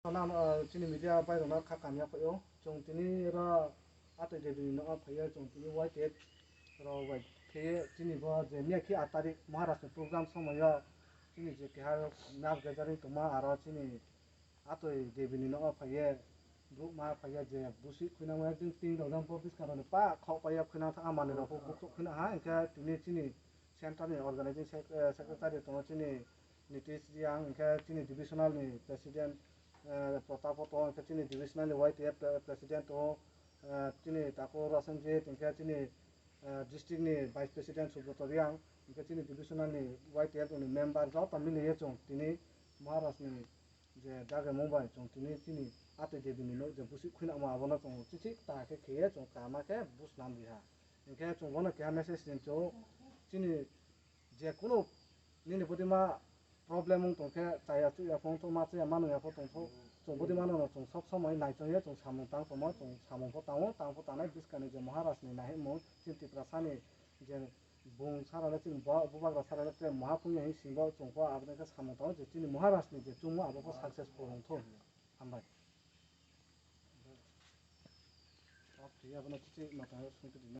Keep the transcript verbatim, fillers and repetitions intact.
Nang, ah, chini media bai rokno kha kamya phai o. Chwng tini oro Atwi Devi ni nok phai o, chwng tini Y T F rok bai khe chini bo je miya khe aat tarik Maharaj ni program somoi o chini je keha mass gathering tongma aro chini Atwi Devi ni nok phai ye brouh ma phai ye je busi khuinang ma ekdin tin rok jang bo bwskang rok ni pa khok pai ya khuinang thang a manwi rok bo bukhuk khuina ha hwnkhe tini chini center ni organizing sec-, eh, secretary tongo chini Nitish Reang, hwnkhe chini divisional ni president, eh, Pratap o tongo, hwnkhe chini divisional ni Y T F pre-, president tongo, eh, chini Takur Rasenjit, hwnkhe chini, eh, district ni vice president Subroto Reang, hwnkhe chini divisional ni Y T F ni member joto miliye chwng tini Maharaj ni je dagimung bai chwng tini chini Atwi Devi ni nok je busi khuinamo abono chwng chichi ta khe khiye chwng kama khe busnam riha. Hwnkhe chwng bono keha message rincho chini je kunu nini bwdima problem wng tong khe chaya chuya phone to ma chaya manung ya pho tong tho chwng bwdima no chwng sob somoi naichong ye chwng samung tang tongmo chwng samung pho tango tang pho tangnai bwskang ni je Maharaj ni nahimung chini Tiprasa ni je bung sara le chini bo bubagra sara le tre maha phung ya hin sing bo chwng pho aboni khe samung tango je chini Maharaj ni je chungmo abo pho successful wng tho hambai. Off to ya bono chichi mata sung